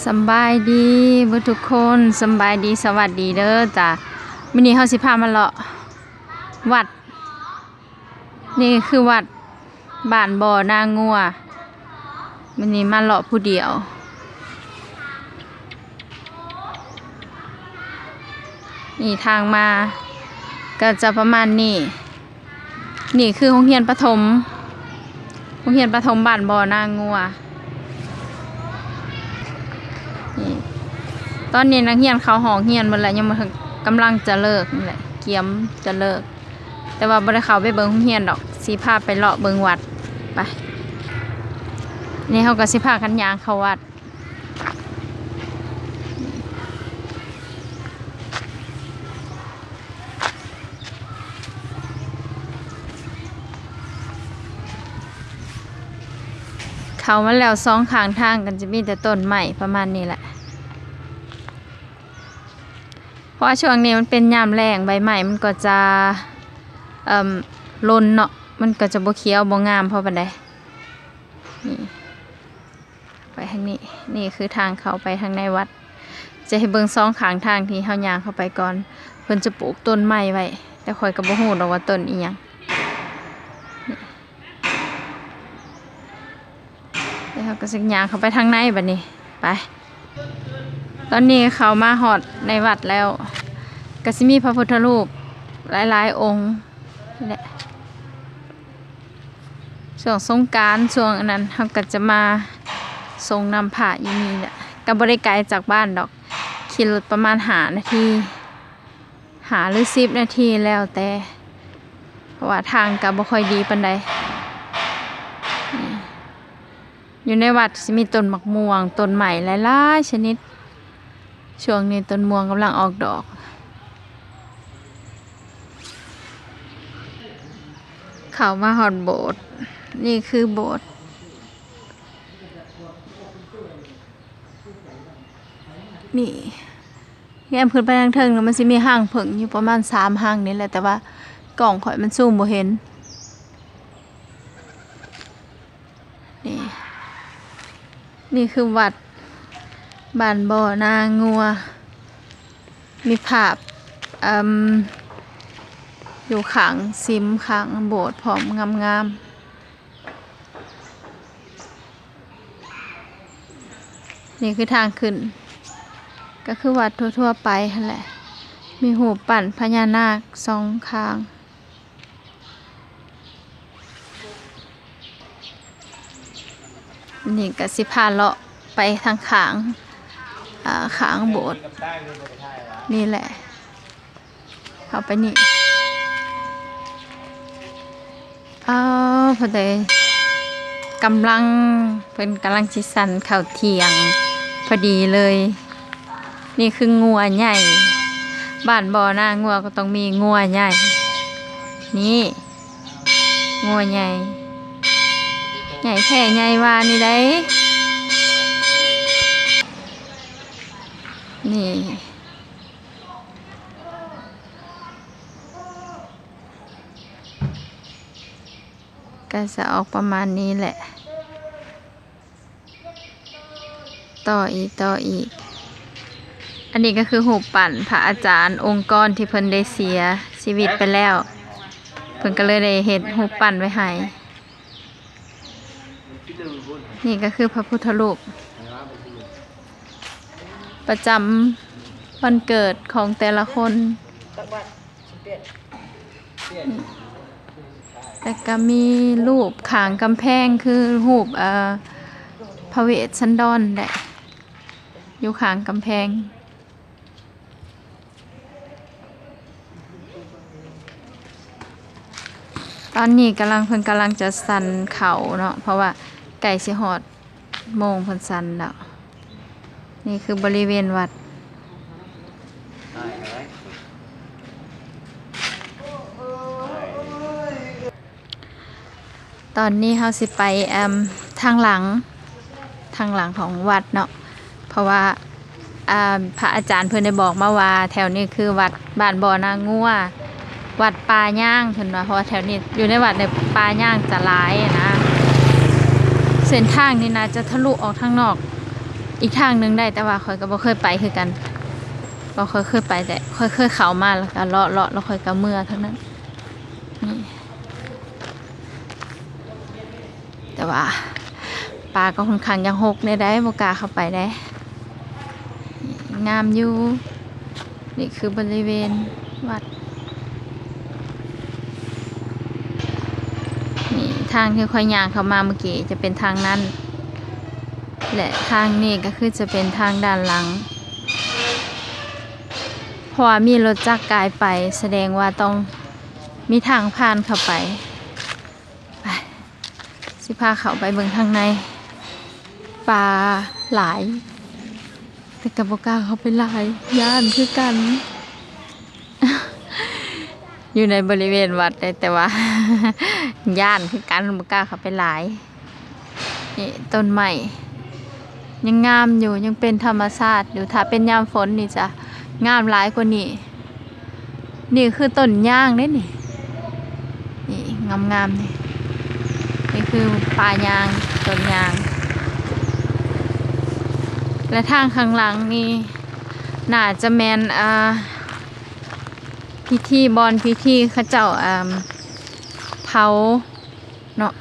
ສຳບາຍດີເບິດທຸກຄົນ, ສຳບາຍດີ ສະຫວັດດີເດີຈ້າ. ມື້ນີ້ເຮົາຊິພາມາເລາະວັດ. ນີ້ຄືວັດບ້ານບໍ່ນາງົວ. ມື້ນີ້ມາເລາະຜູ້ດຽວ. ນີ້ທາງມາກໍຈະປະມານນີ້. ນີ້ຄືໂຮງຮຽນປະຖົມ, ໂຮງຮຽນປະຖົມບ້ານບໍ່ນາງົວ. ນີ້ ຕອນນີ້ນັກຮຽນເຂົ້າຫ້ອງຮຽນໝົດແລ້ວ, ຍັງບໍ່ທັນ, ກຳລັງຈະເລີກນີ້ແຫຼະ, ກຽມຈະເລີກ, ແຕ່ວ່າບໍ່ໄດ້ເຂົ້າໄປເບິ່ງໂຮງຮຽນດອກ, ຊິພາໄປເລາະເບິ່ງວັດ. ໄປ, ນີ້ເຮົາກໍຊິພາກັນຍ່າງເຂົ້າວັດ. ເຂົ້າມາແລ້ວ ສອງຂ້າງທາງກໍຈະມີແຕ່ຕົ້ນໄມ້ປະມານນີ້ແຫຼະ, ເພາະວ່າຊ່ວງນີ້ມັນເປັນຍາມແລ້ງ, ໃບໄມ້ມັນກໍຈະ ເອີ່ມ ຫຼົ່ນເນາະ, ມັນກໍຈະບໍ່ຂຽວບໍ່ງາມພໍປານໃດ. ນີ້ ໄປທາງນີ້, ນີ້ຄືທາງເຂົ້າໄປທາງໃນວັດ. ຈະໃຫ້ເບິ່ງສອງຂ້າງທາງທີ່ເຮົາຍ່າງເຂົ້າໄປກ່ອນ, ເພິ່ນຈະປູກຕົ້ນໄມ້ໄວ້, ແຕ່ຂ້ອຍກໍບໍ່ຮູ້ດອກວ່າຕົ້ນອີ່ຫຍັງ. ນີ້ ແລ້ວເຮົາກໍຊິຍ່າງເຂົ້າໄປທາງໃນບັດນີ້. ໄປ, ຕອນນີ້ເຂົ້າມາຮອດໃນວັດແລ້ວ, ກໍຊິມີພະພຸດທະຮູບຫຼາຍໆອົງນີ້ແຫຼະ. ຊ່ວງສົງການ ຊ່ວງອັນນັ້ນ ເຮົາກໍຈະມາສົ່ງນ້ຳພະຢູ່ນີ້ແຫຼະ, ກໍບໍ່ໄດ້ໄກຈາກບ້ານດອກ, ຂີ່ລົດປະມານຫ້ານາທີ, ຫ້າ ຫຼື ສິບນາທີ ແລ້ວແຕ່, ເພາະວ່າທາງກໍບໍ່ຄ່ອຍດີປານໃດ. ນີ້ ຢູ່ໃນວັດຊິມີຕົ້ນໝາກມ່ວງ, ຕົ້ນໄມ້ຫຼາຍໆຊະນິດ. ຊ່ວງນີ້ຕົ້ນມ່ວງກຳລັງອອກດອກ. ເຂົ້າມາຮອດໂບດ, ນີ້ຄືໂບດ. ນີ້ ແນມຂຶ້ນໄປທາງເທິງ ມັນຊິມີຮັງເຜິ້ງຢູ່ປະມານສາມຮັງນີ້ແຫຼະ, ແຕ່ວ່າກ້ອງຂ້ອຍມັນຊູມບໍ່ເຫັນ. ນີ້ ນີ້ຄືວັດບ້ານບໍ່ນາງົວ, ມີພາບ ເອີ່ມ ຢູ່ຂ້າງສິມ ຂ້າງໂບດພ້ອມ ງາມໆ. ນີ້ຄືທາງຂຶ້ນ, ກໍຄືວັດທົ່ວໆໄປຫັ້ນແຫຼະ, ມີຮູບປັ້ນພະຍານາກສອງຂ້າງ. ນີ້ກໍຊິພາເລາະໄປທາງຂ້າງ ເອີ່ ຂ້າງໂບດນີ້ແຫຼະ, ເຂົ້າໄປນີ້. ອ້າວ ເພິ່ນໄດ້ກຳລັງ ເພິ່ນກຳລັງຊິສັນເຂົ້າທ່ຽງພໍດີເລີຍ. ນີ້ຄືງົວໃຫຍ່, ບ້ານບໍ່ນາງົວກໍຕ້ອງມີງົວໃຫຍ່. ນີ້ ງົວໃຫຍ່, ໃຫຍ່ແທ້ໃຫຍ່ວ່ານີ້ໃດ໋. ນີ້ ກໍຈະອອກປະມານນີ້ແຫຼະ. ຕໍ່ອີກ ຕໍ່ອີກ. ອັນນີ້ກໍຄືຮູບປັ້ນພະອາຈານອົງກອນທີ່ເພິ່ນໄດ້ເສຍຊີວິດໄປແລ້ວ, ເພິ່ນກໍເລີຍໄດ້ເຮັດຮູບປັ້ນໄວ້ໃຫ້. ນີ້ກໍຄືພະພຸດທະຮູບປະຈຳວັນເກີດຂອງແຕ່ລະຄົນ. ແລ້ວກໍມີຮູບຂ້າງກຳແພງ ຄືຮູບ ເອີ່ ພະເວດສັນດອນແຫຼະ ຢູ່ຂ້າງກຳແພງ. ຕອນນີ້ກຳລັງ ເພິ່ນກຳລັງຈະສັນເຂົ້າເນາະ ເພາະວ່າໃກ້ຊິຮອດ ໂມງເພິ່ນສັນແລ້ວ. ນີ້ຄືບໍລິເວນວັດ. ຕອນນີ້ເຮົາຊິໄປ ເອີ່ມ ທາງຫຼັງ ທາງຫຼັງຂອງວັດເນາະ ເພາະວ່າ ອາ ພະອາຈານເພິ່ນໄດ້ບອກມາວ່າ ແຖວນີ້ຄືວັດບ້ານບໍ່ນາງົວ ວັດປ່າຍາງ ເພິ່ນວ່າ ເພາະວ່າແຖວນີ້ ຢູ່ໃນວັດນີ້ປ່າຍາງຈະຫຼາຍນະ. ເສັ້ນທາງນີ້ໜ້າຈະທະລຸອອກທາງນອກ ອີກທາງໜຶ່ງໄດ້ ແຕ່ວ່າຂ້ອຍກໍບໍ່ເຄີຍໄປຄືກັນ. ບໍ່ຄ່ອຍເຄີຍໄປ ແຕ່ຂ້ອຍເຄີຍເຂົ້າມາ ແລ້ວກໍເລາະໆ ແລ້ວຂ້ອຍກໍເມືອເທົ່ານັ້ນ. ນີ້ ແຕ່ວ່າປ່າກໍຄ່ອນຂ້າງຢາກຮົກແດ່ໃດ໋ ບໍ່ກ້າເຂົ້າໄປໃດ໋. ງາມຢູ່. ນີ້ຄືບໍລິເວນວັດ. ນີ້ທາງທີ່ຂ້ອຍຍ່າງເຂົ້າມາເມື່ອກີ້ຈະເປັນທາງນັ້ນ ແລະ ທາງນີ້ກໍຄືຈະເປັນທາງດ້ານຫຼັງ ເພາະວ່າມີລົດຈັກກາຍໄປ ສະແດງວ່າຕ້ອງມີທາງຜ່ານເຂົ້າໄປ. ໄປ ຊິພາເຂົ້າໄປເບິ່ງທາງໃນ. ປ່າຫຼາຍ ແຕ່ກໍບໍ່ກ້າເຂົ້າໄປຫຼາຍ ຢ້ານຄືກັນ. ຢູ່ໃນບໍລິເວນວັດເດ້ ແຕ່ວ່າຢ້ານຄືກັນ ບໍ່ກ້າເຂົ້າໄປຫຼາຍ. ນີ້ຕົ້ນໄມ້ຍັງງາມຢູ່ ຍັງເປັນທຳມະຊາດຢູ່ ຖ້າເປັນຍາມຝົນນີ້ຈະງາມຫຼາຍກວ່ານີ້. ນີ້ຄືຕົ້ນຍາງເດ້ນີ້ ນີ້ງາມໆ ນີ້ ນີ້ຄືປ່າຍາງ ຕົ້ນຍາງ. ແລະ ທາງຂ້າງຫຼັງນີ້ໜ້າຈະແມ່ນ ອ່າ ພິທີ ບ່ອນພິທີເຂົາເຈົ້າ ອ່າ ເຜົາເນາະ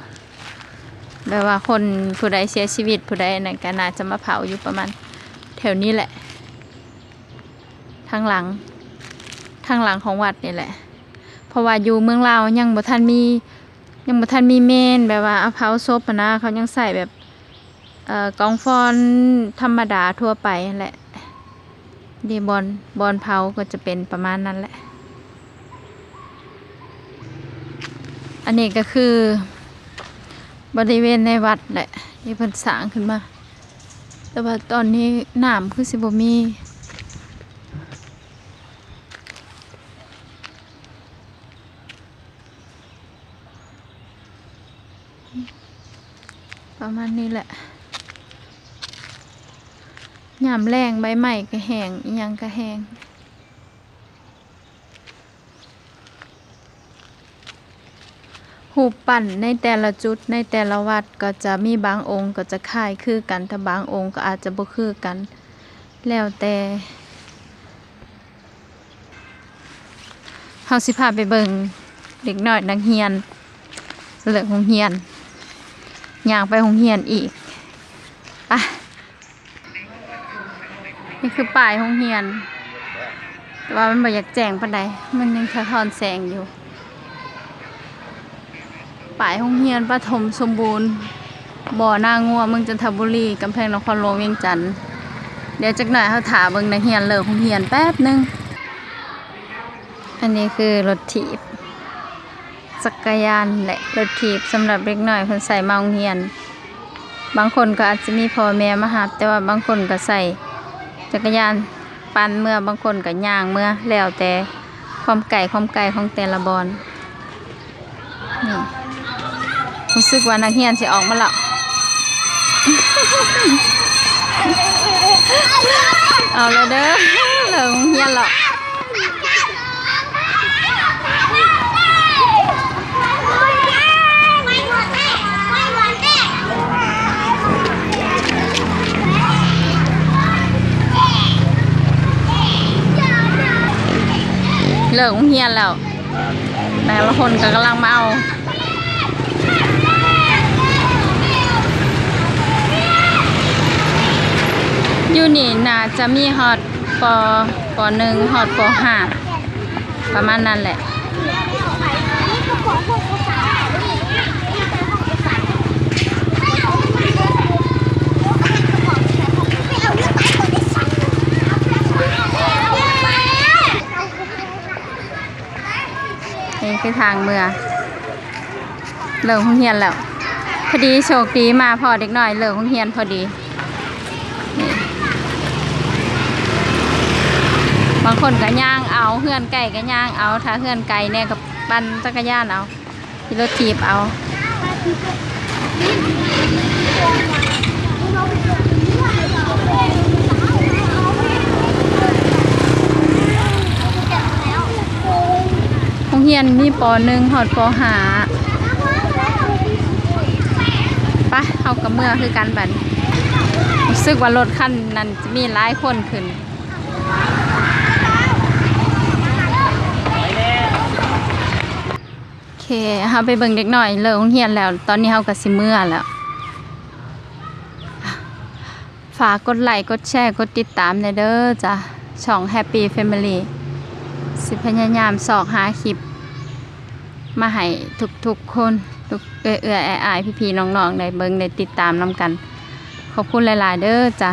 ແບບວ່າຄົນຜູ້ໃດເສຍຊີວິດ ຜູ້ໃດນັ້ນກໍໜ້າຈະມາເຜົາຢູ່ປະມານແຖວນີ້ແຫຼະ. ທາງຫຼັງ ທາງຫຼັງຂອງວັດນີ້ແຫຼະ ເພາະວ່າຢູ່ເມືອງລາວຍັງບໍ່ທັນມີ ຍັງບໍ່ທັນມີເມນ ແບບວ່າເອົາເຜົາສົບຫັ້ນນະ ເຂົາຍັງໃຊ້ແບບ ເອີ ກອງຟອນທຳມະດາທົ່ວໄປຫັ້ນແຫຼະ. ເດ ບ່ອນ ບ່ອນເຜົາກໍຈະເປັນປະມານນັ້ນແຫຼະ. ອັນນີ້ກໍຄືບໍລິເວນໃນວັດແຫຼະ ທີ່ເພິ່ນສ້າງຂຶ້ນມາ ແຕ່ວ່າຕອນນີ້ນ້ຳຄືຊິບໍ່ມີ. ປະມານນີ້ແຫຼະ ຍາມແລ້ງໃບໄມ້ກໍແຫ້ງ ອີ່ຫຍັງກໍແຫ້ງ. ຮູບປັ້ນໃນແຕ່ລະຈຸດ ໃນແຕ່ລະວັດກໍຈະມີບາງອົງກໍຈະຄ້າຍຄືກັນ ແຕ່ບາງອົງກໍອາດຈະບໍ່ຄືກັນ ແລ້ວແຕ່. ເຮົາຊິພາໄປເບິ່ງເດັກນ້ອຍນັກຮຽນເລີກໂຮງຮຽນ ຍ່າງໄປໂຮງຮຽນອີກ. ໄປ. ນີ້ຄືປ້າຍໂຮງຮຽນ ແຕ່ວ່າມັນບໍ່ຢາກແຈ້ງປານໃດ ມັນຍັງສະທ້ອນແສງຢູ່. ປ້າຍໂຮງຮຽນປະຖົມສົມບູນ ບໍ່ນາງົວ ເມືອງຈັນທະບູລີ ກຳແພງນະຄອນຫຼວງວຽງຈັນ. ດຽວຈັກໜ້ອຍເຮົາຖ້າເບິ່ງນັກຮຽນເລີກໂຮງຮຽນແປັບໜຶ່ງ. ອັນນີ້ຄືລົດຖີບ ຈັກກະຍານ ແລະ ລົດຖີບສຳລັບເດັກນ້ອຍເພິ່ນໃຊ້ມາໂຮງຮຽນ. ບາງຄົນກໍອາດຈະມີພໍ່ແມ່ມາຮັບ ແຕ່ວ່າບາງຄົນກໍໃຊ້ຈັກກະຍານປັ່ນເມືອ ບາງຄົນກໍຍ່າງເມືອ ແລ້ວແຕ່ຄວາມໃກ້ ຄວາມໄກຂອງແຕ່ລະບ່ອນ. ນີ້ ຮູ້ສຶກວ່ານັກຮຽນຊິອອກມາແລ້ວ. ເອົາແລ້ວເດີ ເລີກໂຮງຮຽນແລ້ວ. ເລີກໂຮງຮຽນແລ້ວ ແຕ່ລະຄົນກໍກຳລັງມາເອົາ. ຢູ່ນີ້ໜ້າຈະມີຮອດ ປໍ ປໍໜຶ່ງ ຮອດ ປໍຫ້າ ປະມານນັ້ນແຫຼະ. ນີ້ຄືທາງເມືອ ເລີກໂຮງຮຽນແລ້ວ. ພໍດີໂຊກດີມາພໍ້ເດັກນ້ອຍເລີກໂຮງຮຽນພໍດີ. ນີ້ ບາງຄົນກໍຍ່າງເອົາ ເຮືອນໃກ້ກໍຍ່າງເອົາ ຖ້າເຮືອນໄກແດ່ກໍປັ່ນຈັກກະຍານເອົາ ຂີ່ລົດຖີບເອົາ. ໂຮງຮຽນມີ ປໍໜຶ່ງ ຮອດ ປໍຫ້າ. ໄປ ເຮົາກໍເມືອຄືກັນບັດນີ້. ຮູ້ ຮູ້ສຶກວ່າລົດຄັນນັ້ນຈະມີຫຼາຍຄົນຂຶ້ນ. ໂອເຄ ເຮົາໄປເບິ່ງເດັກນ້ອຍເລີກໂຮງຮຽນແລ້ວ. ຕອນນີ້ເຮົາກໍຊິເມືອແລ້ວ. ຝາກກົດໄລ ກົດແຊ ກົດຕິດຕາມແດ່ເດີຈ້າ ຊ່ອງ Happy Family ຊິພະຍາຍາມຊອກຫາຄລິບມາໃຫ້ທຸກໆຄົນ ທຸກເອື້ອຍໆອ້າຍໆ ພີ່ໆນ້ອງໆ ໄດ້ເບິ່ງໄດ້ຕິດຕາມນຳກັນ. ຂອບຄຸນຫຼາຍໆເດີຈ້າ.